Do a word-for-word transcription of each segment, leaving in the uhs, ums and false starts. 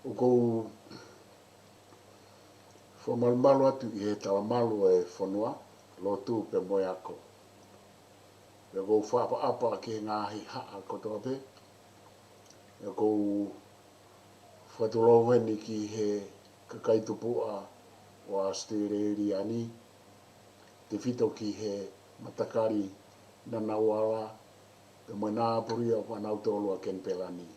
ʻOku ou fakamalumalu atu ʻi he talamalu ʻo e fonua, lotu pea mo e ako. Pea ʻoku ou fakaʻapaʻapa ki he ngaahi haʻa kotoa pē. Pea ʻoku ou fakatulou heni ki he kakai tupuʻa ʻo ʻAositelēlia ni, tefito ki he matakali Ngunnawal, pea mo e nāpuli ʻo kinautolu ʻa Kenipela ni.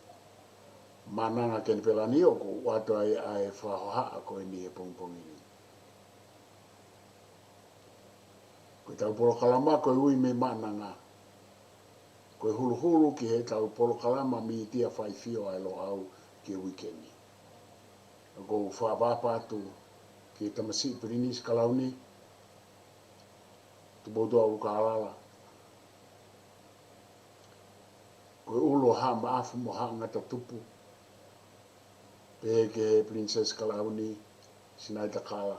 Maʻananga Kenipela ni ʻoku ʻoatu ai ʻa e fakahohaʻa ko eni he pongipongi ni. Ko ʻetau polokalama ko e Ui mei Maʻananga, ko e huluhulu ki heʻetau polokalama mītia faifio ʻa e Loʻau ki he uike ni. ʻOku ou fakaʻapaʻapa atu ki he tamasiʻi Pilinisi Kalauni, Tupoutoʻa ʻUlukālala, ko e ʻulu ʻo Haʻa Maʻafu mo Haʻa Ngata Tupu, pehē ki he Pilinisesi Kalauni, Sinaitakala,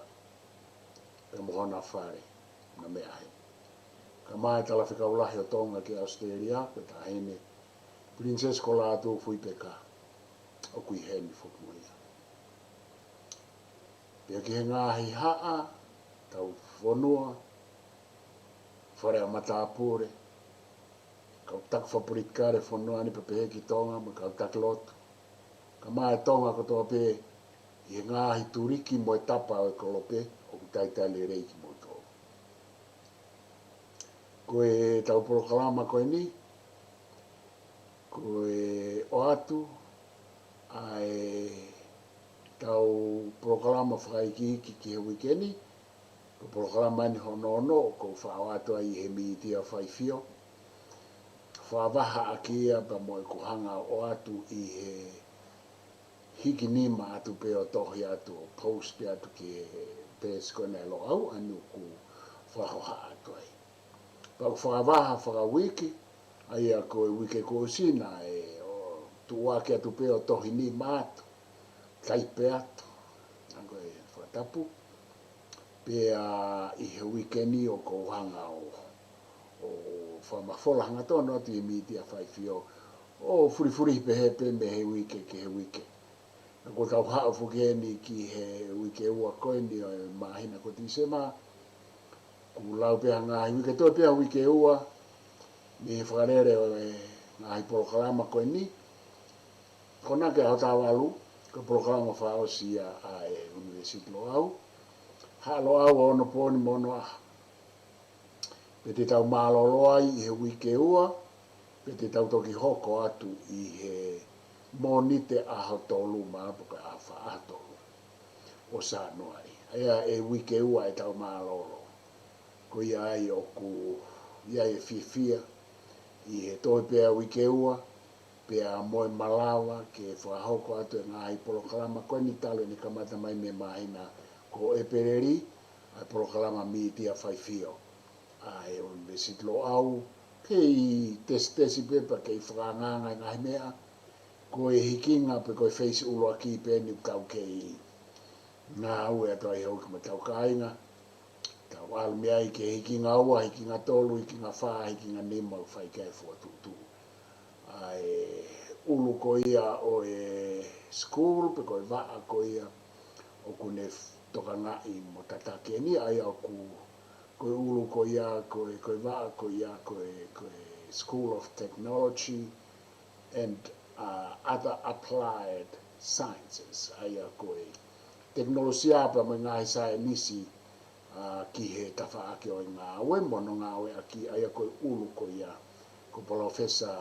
pea mo hona fale, na meʻa heni. Kae ʻumaʻā e Talafekau Lahi ʻo Tonga ki ʻAositelēlia, ko e Taʻahine Pilinisesi ko Lātūfuipeka, ʻoku ʻi heni foki mo ia. Pea ki he ngaahi haʻa, tauhi fonua, fale ʻa matāpule, kau taki fakapolitikale fonua ni pea pehē ki Tonga mo e kau taki lotu. Kae ʻumaʻā e Tonga kotoa pē ʻi he ngaahi tuliki mo e tapa ʻo e kolope, ʻoku talitali lelei kimoutolu. Ko ʻetau polokalama ko eni, ko e ʻoatu ʻa ʻetau polokalama fakaikiiki ki he uike ni, ko e polokalama eni hono ono, ʻoku ou fakaʻoatu ai ʻi he mītia faifio. Fakavahaʻaki ia pea mo ʻeku hanga ʻo ʻoatu ʻi he hiki nima atu pē ʻo tohi atu ʻo post pē atu ki he peesi ko ena ʻa e Loʻau, ʻa eni ʻoku fakahohaʻa atu ai. Pea ʻoku fakavaha fakauike, ʻa ia ko e uike kuo ʻosi naʻe ʻo tuʻuaki atu pē ʻo tohi nima atu, taipe atu, ʻa ko e fakatapu. Pea ʻi he uike ni ʻoku ou hanga ʻo, ʻo fakamafola hangatonu atu ʻi he mītia faifio, ʻo fulifulihi pehē pē mei he uike ki he uike. Ka ko ʻetau haʻu foki eni ki he uike ua ko eni ʻo e māhina ko Tīsema, kuo lau pē ha ngaahi uike, toe pē ha uike ua mei he fakalele ʻo e ngaahi polokalama ko eni. Ko ena ki he ʻaho taha valu, ko e polokalama fakaʻosi ia ʻa e ʻUnivēsiti Loʻau. Haʻa Loʻau ʻa onopooni mo onoʻaho. Pea te tau mālōlō ai ʻi he uike ua, pea te tau toki hoko atu ʻi he Mōnite ʻaho tolu ma pe ko e ʻaho fā ʻaho tolu ʻo Sānuali. ʻA ia ʻe uike ua ʻetau mālōlō. Ko ia ai ʻoku ʻi ai e fiefia ʻi he toe pē ʻa e uike ua, pea mo e malava ke fakahoko atu e ngaahi polokalama ko eni talu ʻene kamata mai mei he māhina ko ʻEpeleli, ʻa e polokalama mītia faifio ʻa e ʻUnivēsiti Loʻau, kei tesitesi pē pea kei fakaangaanga e ngaahi meʻa, ko e hikinga pe ko e feisi ʻuluaki pē eni ʻoku tau kei ngāue atu ai he ʻoku ma tau kāinga, tau ʻalu mei ai ki he hikinga ua, hikinga tolu, hikinga fā, hikinga nima ʻoku fai ki ai e fokotuʻutuʻu. ʻA e ʻulu ko ia ʻo e school, pe ko e vaʻa ko ia ʻoku ne f-, tokangaʻi mo tataki eni, ʻa ia ʻoku, ko e ʻulu ko ia, ko e, ko e vaʻa ko ia, ko e, ko e School of Technology and, uh, Other Applied Sciences, ʻa ia ko e tekinolosia pea mo e ngaahi saienisi, uh, ki he tafaʻaki ʻo e ngāue mo hono ngāueʻaki, ʻa ia ko e ʻulu ko ia, ko Palōfesa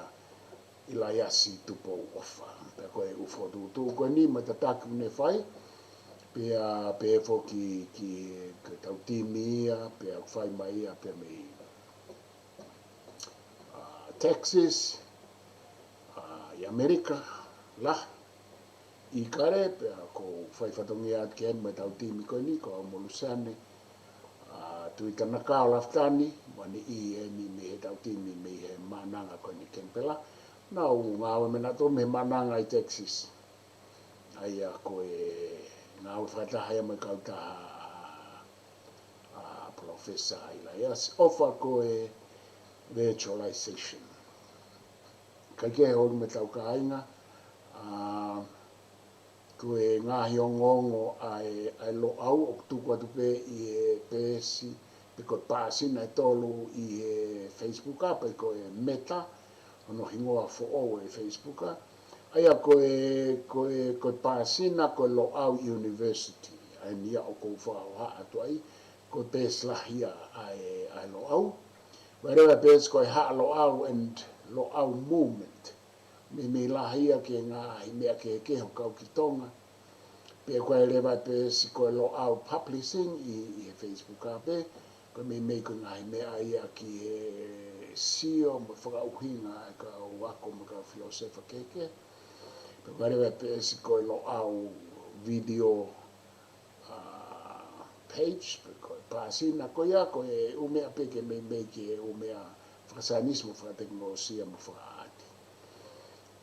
ʻIlaiasi Tupou ʻOfa. Pea ko e ʻū fokotuʻutuʻu ko eni mo e tataki ʻoku ne fai, pea pehē foki ki, ki heʻetau timi ia, pea ʻoku fai mai ia pea mei, uh, Texas, uh, ʻi ʻAmelika lahi, ʻIkale, pea ʻoku ou fai fatongia atu ki heni mo ʻetau timi ko eni, ko au mo Luseane, ʻa Tuʻi Tanaka ʻo Lafitani, mo ʻene ʻi heni mei heʻetau timi mei he Maʻananga ko eni Kenipela. Naʻa nau ngāue mo nautolu mei he Maʻananga ʻi Texas. ʻA ia ko e ngāue fakataha ia mo e kautaha ʻa, ʻa Palōfesa ʻIlaiasi ʻOfa ko e virtualization. Kae kehe ʻoku ma tau kāinga, ʻa, Ko e ngaahi ongoongo ʻa e, ʻa e Loʻau ʻoku tuku atu pē ʻi he peesi, pe ko e pāsina ʻe tolu ʻi he Facebook, pe ko e Meta, hono hingoa foʻou ʻo e Facebook. ʻA ia ko e, ko e, ko e pāsina ko e Loʻau University, ʻa eni ia ʻoku ou fakahohaʻa atu ai, ko e peesi lahi ia ʻa e, ʻa e Loʻau. Pea leva e peesi ko e Haʻa Loʻau and Loʻau Movement. Meimei lahi ia ki he ngaahi meʻa kehekehe ʻoku kau ki Tonga. Pea ko e leva e peesi ko e Loʻau Publishing ʻi, ʻi he Facebook pē. Ko e meimei ko e ngaahi meʻa ia ki he sio mo e fakaʻuhinga ʻa e kau ako mo e kau filōsefa kehekehe. Pea ko e leva e peesi ko e Loʻau Video, ʻa, page, pe ko e pāsina ko ia, ko e ʻū meʻa pē ke meimei ki he ʻū meʻa fakasaienisi mo fakatekinolosia mo fakaʻaati.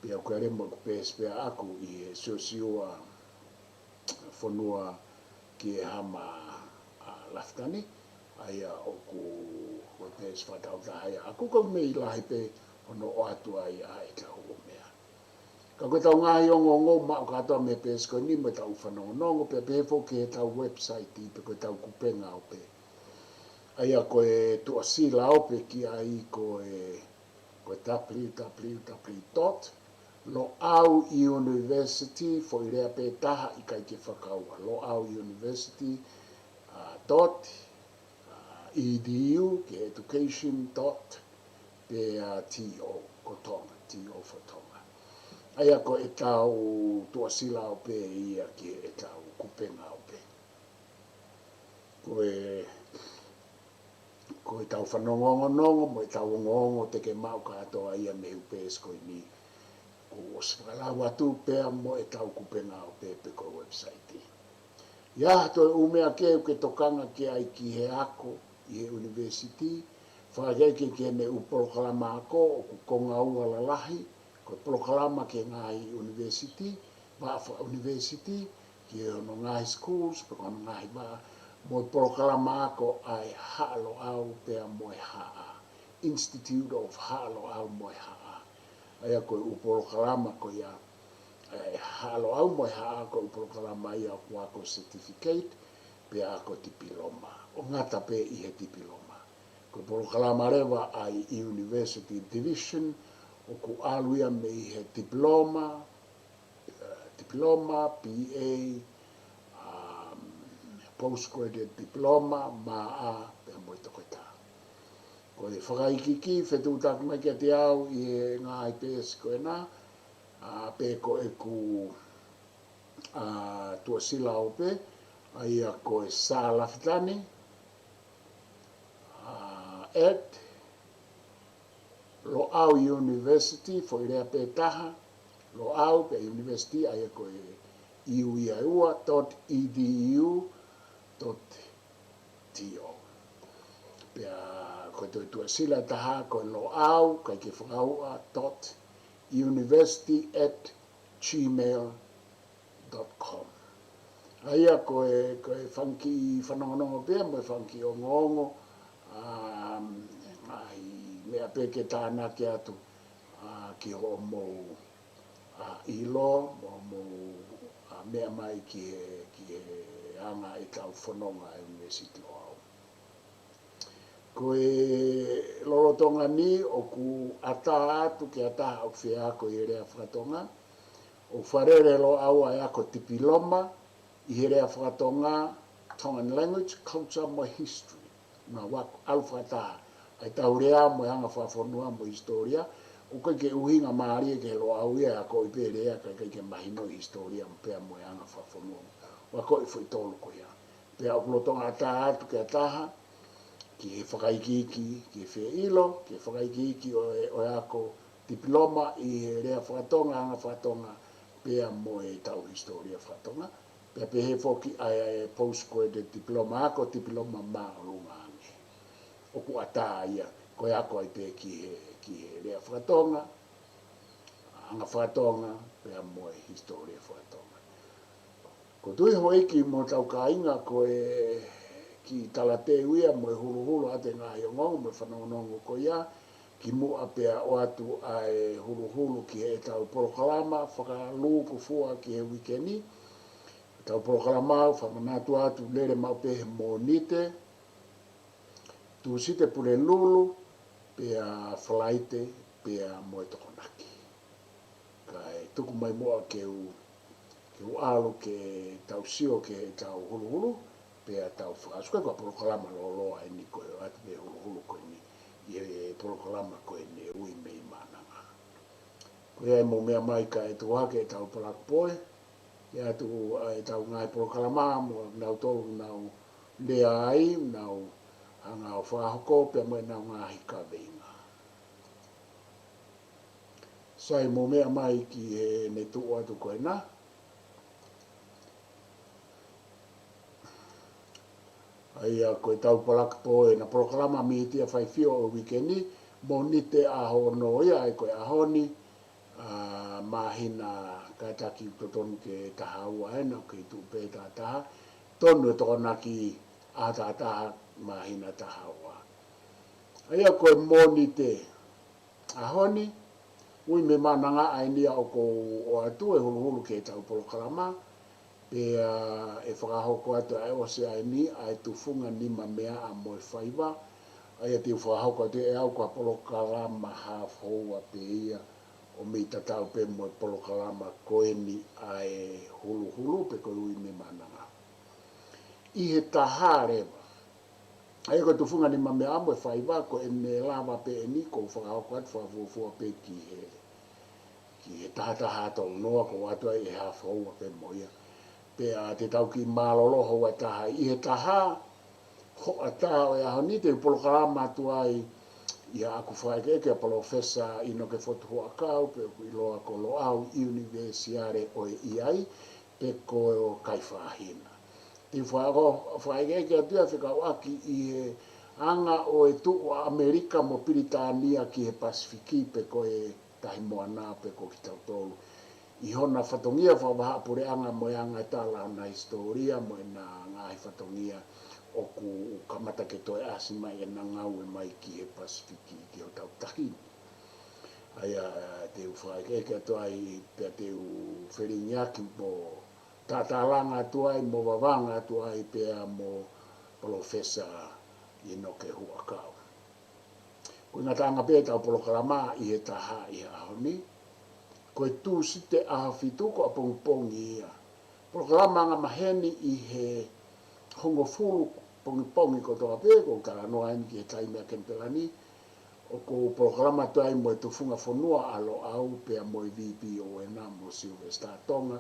Pea ko e leva mo ʻeku peesi pē ʻaʻaku ʻi he Siosiua Fonuakihehama, ʻa, Lafitani, ʻa ia ʻoku, ko e peesi fakatautaha ia ʻaʻaku, ka ʻoku meimei lahi pē hono ʻoatu ai ʻa ʻetau ʻū meʻa. Ka ko ʻetau ngaahi ongoongo maʻu kātoa mei he peesi ko eni mo ʻetau fanongonongo, pea pehē foki ki heʻetau website pe ko ʻetau kupenga ope. ʻA ia ko e tuʻasila ope ki ai ko e, ko e W W W dot Loʻau University, foʻi lea pē taha ʻikai ke fakaua, Loʻau University, ʻa, dot, ʻa, E D U, ki he education dot, pea T O, ko Tonga, T O for Tonga. ʻA ia ko ʻetau tuʻasila ope ia ki heʻetau kupenga ope. Ko e, ko ʻetau fanongonongo mo ʻetau ongoongo te ke maʻu kātoa ia mei he ʻū peesi ko eni. Kuo ʻosi fakalau atu pea mo ʻetau kupenga ope pe ko e website. ʻI ai ha toe ʻū meʻa kehe ʻoku ke tokanga ki ai ki he ako ʻi he ʻunivēsiti, fakaʻekeʻeke ki heʻene ʻū polokalama ako ʻoku konga ua lalahi, ko e polokalama ki he ngaahi ʻunivēsiti, vaʻa fakaʻunivēsiti, ki hono ngaahi schools, pe ko hono ngaahi vaʻa, mo e polokalama ako ʻa e Haʻa Loʻau pea mo e Haʻa, Institute of Haʻa Loʻau mo e Haʻa. ʻA ia ko e ʻū polokalama ko ia, ʻa e Haʻa Loʻau mo e Haʻa, ko e ʻū polokalama ia ʻoku ako certificate, pea ako tipiloma. ʻO ngata pē ʻi he tipiloma. Ko e polokalama leva ʻa e University Division, ʻoku ʻalu ia mei he tipiloma, eh, tipiloma, B A, um, postgraduate diploma, M A, pea mo e toketā. Ko e fakaikiiki, fetuʻutaki mai kiate au ʻi he ngaahi peesi ko ena, ʻa, pe ko ʻeku, ʻa, tuʻasila ope, ʻa ia ko e Sā Lafitani, ʻa, at Loʻau University, foʻi lea pē taha, Loʻau pea University, ʻa ia ko e U ia ʻe ua, dot E D U, dot T O. Pea ko e toe tuʻasila ʻe taha ko e Loʻau, ʻikai ke fakauʻa, dot university at gmail dot com. ʻA ia ko e, ko e fanga kiʻi fanongonongo pea mo e fanga kiʻi ongoongo, um, ngaahi meʻa pē ke tānaki atu, ʻa, ki hoʻomou, ʻa, ʻilo, mo hoʻomou, ʻa, meʻa mai ki he, ki he anga ʻetau fononga ʻa e ʻUnivēsiti Loʻau. Ko e lolotonga ni ʻoku ʻatā atu ki ha taha ʻoku fie ako ʻi he lea faka-Tonga, ʻoku fakalele ʻe Loʻau ʻa e ako tipiloma ʻi he lea faka-Tonga, Tongan language, culture mo e history. Naʻa ʻoku ʻalu fakataha ʻa ʻetau lea mo e anga fakafonua mo e hisitōlia, ʻoku ʻikai ke ʻuhinga mālie ki he Loʻau ia ʻa e akoʻi pē lea kae ʻikai ke mahino e hisitōlia pea mo e anga fakafonua. ʻOku akoʻi foʻi tolu ko ia. Pea ʻoku lolotonga ʻatā atu ki ha taha, ki he fakaikiiki, ki he fie ʻilo, ki he fakaikiiki ʻo e, ʻo e ako tipiloma ʻi he lea faka-Tonga, anga faka-Tonga, pea mo ʻetau hisitōlia faka-Tonga, pea pehē foki ʻa e, ʻa e postgraduate diploma, ako tipiloma māʻolunga ange. ʻOku ʻatā ia, ko e ako ai pē ki he, ki he lea faka-Tonga, anga faka-Tonga, pea mo e hisitōlia faka-Tonga. Ko e tui houʻeiki mo hotau kāinga ko e kiʻi talateu ia mo e huluhulu ʻa e ngaahi ongoongo mo e fanongonongo ko ia, kimuʻa pea ʻoatu ʻa e huluhulu ki heʻetau polokalama fakalūkufua ki he uike ni, Tau polokalama, ʻoku fakamanatu atu, lele maʻu pē he Mōnite, Tūsite Pulelulu, pea Falaite, pea mo e Tokonaki. Kae tuku mai muʻa ke u, ke u ʻalu ke tau sio ki heʻetau huluhulu, pea tau fakaʻosi ko e polokalama lōloa eni ko e ʻoatu mei he huluhulu ko eni, ʻi he polokalama ko eni Ui Mei Maʻananga. Ko ia ʻe mou meʻa mai kae tuku hake ʻetau palakpoe, ʻe ʻoatu ʻa ʻetau ngaahi polokalama mo nautolu ʻoku nau lea ai, nau hanga ʻo fakahoko pea mo ʻenau ngaahi kaveinga. Sai, mou meʻa mai ki heʻene tuʻu atu ko ena. ʻA ia ko ʻetau palakpoe ʻena polokalama mītia faifio ʻo e uike ni, Mōnite ʻaho ono ia, ʻa ia ko e ʻaho ni, ʻa, māhina kātaki ʻoku totonu ke taha ua ena, ʻoku kei tuʻu pē taha taha, tonu e Tokonaki ʻaho taha taha māhina taha ua. ʻA ia ko e Mōnite ʻaho ni, Ui Mei Maʻananga ʻa eni ia ʻoku ou ʻoatu e huluhulu ki heʻetau polokalama, pea ʻe fakahoko atu ʻa e ʻosi ʻa eni ʻa e tufunga nimameaʻa mo e faiva, ʻa ia te u fakahoko atu ʻe au ko ha polokalama haafe houa pē ia, ʻo mei tatau pē mo e polokalama ko eni ʻa e huluhulu pe ko e Ui Mei Maʻananga. ʻI he taha leva, ʻa ia ko e tufunga nimameaʻa mo e faiva, ko ʻene lava pē eni ʻoku ou fakahoko atu fakafuofua pē ki he, ki he taha taha tolu noa, ʻoku ou ʻoatu ai e haafe houa pē mo ia. Pea te tau kiʻi mālōlō houa ʻe taha. ʻI he taha, hoʻatā ʻo e ʻaho ni, te u polokalama atu ai ʻi haʻaku fakaʻekeʻeke ʻa Palōfesa ʻInoke Fotu Huʻakau, pe ʻoku ʻiloa ko Loʻau ʻUnivēsiale ʻo e ʻIai, pe ko Kaifahina. Te u faka-, fakaʻekeʻeke atu ia fekauʻaki ʻi he anga ʻo e tuʻu ʻa ʻAmelika mo Pilitānia ki he Pasifiki pe ko e Tahi Moana pe ko kitautolu. ʻI hona fatongia fakavahaʻapuleʻanga mo e anga e tala ʻo ʻena hisitōlia mo ʻena ngaahi fatongia ʻoku kamata ke toe ʻasi mai ʻena ngāue mai ki he Pasifiki ki hotau tahi ni. ʻA ia te u fakaʻekeʻeke atu ai pea te u felingiʻaki mo tātālanga atu ai, mo vavanga atu ai pea mo Palōfesa ʻInoke Huʻakau. Ko e ngataʻanga pē ʻetau polokalama ʻi he taha ʻi he ʻaho ni, ko e Tūsite ʻaho fitu ko ʻapongipongi ia. Polokalama angamaheni ʻi he hongofulu pongipongi kotoa pē, ʻoku ou talanoa eni ki he taimi ʻa Kenipela ni, ʻoku ou polokalama atu ai mo e tufunga fonua ʻa Loʻau pea mo e VPON mo Silivesitā Tonga,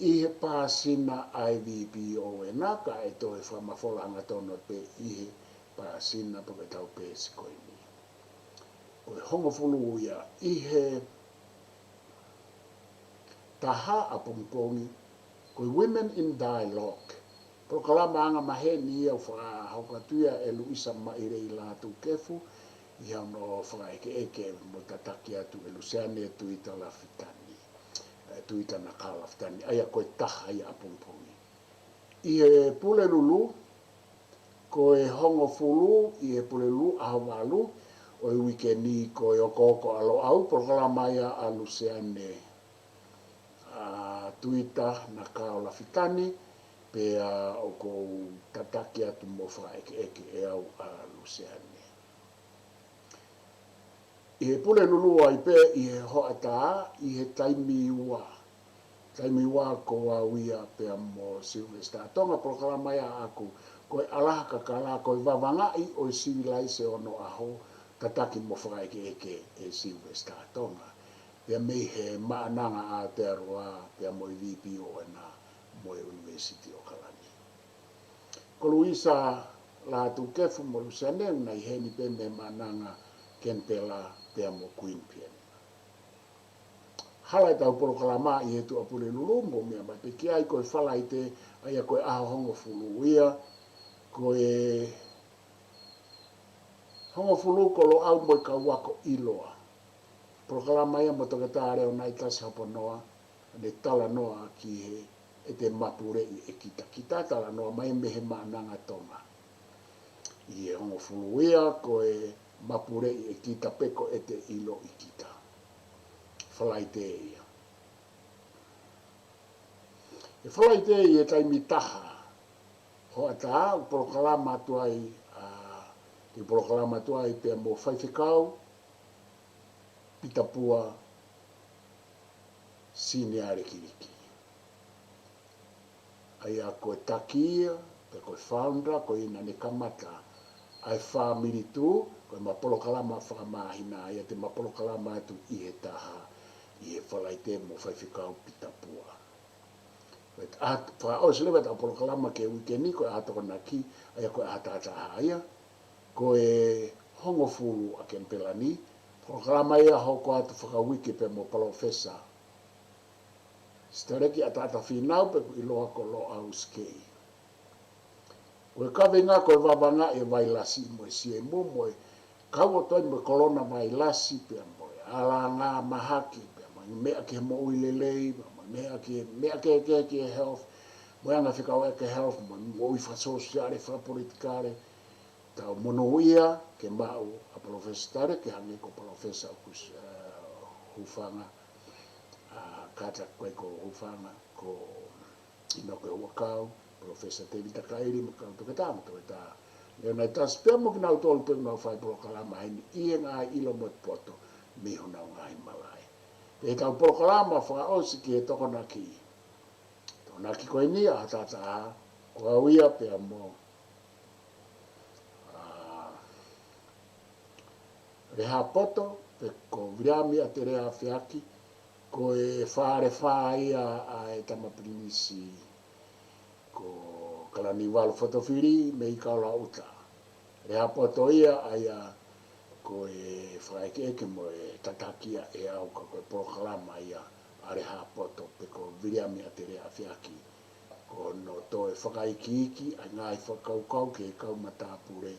ʻi he pāsina ʻa e VPON, kae toe fakamafola hangatonu pē ʻi he pāsina pe ko ʻetau peesi ko eni. Ko e hongofulu ia ʻi he taha ʻapongipongi, ko e Women in Dialogue. Polokalama angamaheni ia ʻoku fakahoko atu ia ʻe Luisa Maʻilei Lātūkefu, ʻi hono fakaʻekeʻeke mo tataki atu ʻe Luseane Tuita Lafitani. ʻE, Tuita Nakao Lafitani, ʻa ia ko e taha ia ʻapongipongi. ʻI he Pulelulu, ko e hongofulu ʻi he Pulelulu ʻaho valu ʻo e uike ni ko e Okooko ʻa Loʻau, polokalama ia ʻa Luseane, ʻa, Tuita Nakao Lafitani, pea ʻoku ou tataki atu mo fakaʻekeʻeke ʻe au ʻa Luseane. ʻI he Pulelulu ai pē ʻi he hoʻatā, ʻi he taimi ua. Taimi ua ko au ia pea mo Silivesitā Tonga, polokalama ia ʻaʻaku, ko e ʻAlaha Kakala, ko e Vavangaʻi ʻo e Sivilaise Ono ʻAho, tataki mo fakaʻekeʻeke ʻe Silivesitā Tonga. Pea mei he Maʻananga ʻa Aotearoa, pea mo e VPON mo e ʻUnivēsiti ʻAokalani. Ko Luisa Lātūkefu mo Luseane ʻoku nau ʻi heni pē mei Maʻananga, Kenipela pea mo Queanbeyan. Hala ʻetau polokalama ʻi he Tuʻapulelulu, mou meʻa mai pē ki ai, ko e Falaite, ʻa ia ko e ʻaho hongofulu ia, ko e hongofulu ko Loʻau mo e Kau Ako ʻIloa. Polokalama ia mo Toketā Leonaitasi Hoponoa, ʻene talanoa ki he ʻete mapuleʻi ʻe kitakita, talanoa mai mei he Maʻananga Tonga. ʻI he hongofulu ia ko e mapuleʻi ʻe kita pe ko ʻete ʻiloʻi kita. Falaite ia. He Falaite ʻi he taimi taha hoʻatā, ʻoku polokalama atu ai, ʻa, te u polokalama atu ai pea mo Faifekau Pita Pua Siniale Kiliki. ʻA ia ko e taki ia, pe ko e founder, ko ia naʻa ne kamata ʻa e Family Two, ko ʻema polokalama fakamāhina ia te ma polokalama atu ʻi he taha, ʻi he Falaite mo Faifekau Pita Pua. Ko e ʻaho, fakaʻosi leva ʻetau polokalama ki he uike ni, ko e ʻaho Tokonaki, ʻa ia ko e ʻaho taha taha ia, ko e hongofulu ʻa Kenipela ni, polokalama ia hoko atu fakauike pea mo Palōfesa Sitaleki ʻAtaʻata Fīnau pe ʻoku ʻiloa ko Loʻau Sikei. Ko e kaveinga ko e vavangaʻi e vailasi mo e siemu mo e kau ʻo toe mo e kolona vailasi pea mo e alanga mahaki pea mo e meʻa ki he moʻui lelei, pea mo e meʻa ki he, meʻa kehekehe ki he health, mo e anga fekauʻaki e health, mo e moʻui fakasōsiale, fakapolitikale, tau monūʻia ke maʻu ʻa Palōfesa Sitaleki hangē ko Palōfesa ʻoku, eh, hūfanga, ʻa, kātaki ko ē ko hūfanga, ko ʻInoke Huʻakau, Palōfesa Tēvita Kaʻili, mo e kau toketā, mo e toketā Leonidas pea mo kinautolu pē ʻoku nau fai polokalama heni ʻi he ngaahi ʻilo mo e poto mei honau ngaahi malaʻe. Pea ʻetau polokalama fakaʻosi ki he Tokonaki. Tokonaki ko eni ʻaho taha taha, ko au ia pea mo, ʻa, Lehāpoto, pe ko Viliami ʻAtelea Afeaki, ko e fale fā ia ʻa e tama pilinisi ko Kalaniuvalu Fotofili mei Kaulauta. Lehāpoto ia ʻa ia ko e fakaʻekeʻeke mo e tataki ia ʻe au ka ko e polokalama ia ʻa Lehāpoto pe ko Viliami ʻAtelea Afeaki. Ko hono toe fakaikiiki ʻa e ngaahi fakakaukau ki he kau matāpule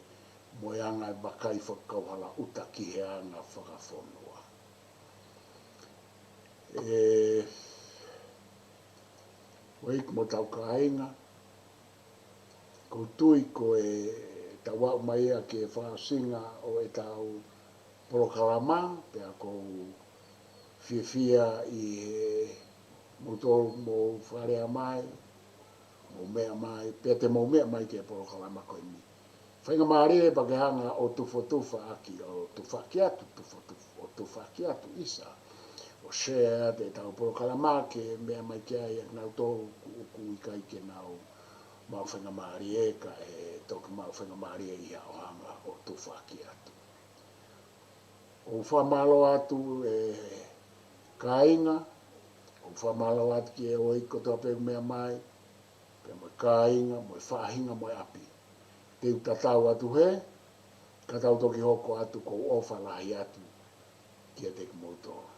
mo e anga e vakai fakakauhala ʻuta ki he anga fakafonua. ʻE, ʻEiki mo hotau kāinga, ʻoku ou tui ko ʻetau aʻu mai ia ki he fakaʻosinga ʻo ʻetau polokalama, pea ʻoku ou fiefia ʻi he mou tō mou fakalea mai, mou meʻa mai, pea te mou meʻa mai ki he polokalama ko eni. Faingamālie pea ke hanga ʻo tufotufa ʻaki, ʻo tufaki atu, tufotufa, ʻo tufaki atu ʻisa. ʻO share atu ʻetau polokalama ke meʻa mai ki ai ʻa kinautolu ʻoku, ʻoku ʻikai ke nau maʻu faingamālie kae toki maʻu faingamālie ʻi haʻo hanga ʻo tufaki atu. ʻOku ou fakamālō atu ʻe kāinga, ʻoku ou fakamālō atu ki he ʻEiki kotoa pē ʻoku meʻa mai, pea mo e kāinga, mo e faʻahinga, mo e ʻapi. Te u tatau atu hē, ka tau toki hoko atu, ʻoku ou ʻofa lahi atu kiate kimoutolu.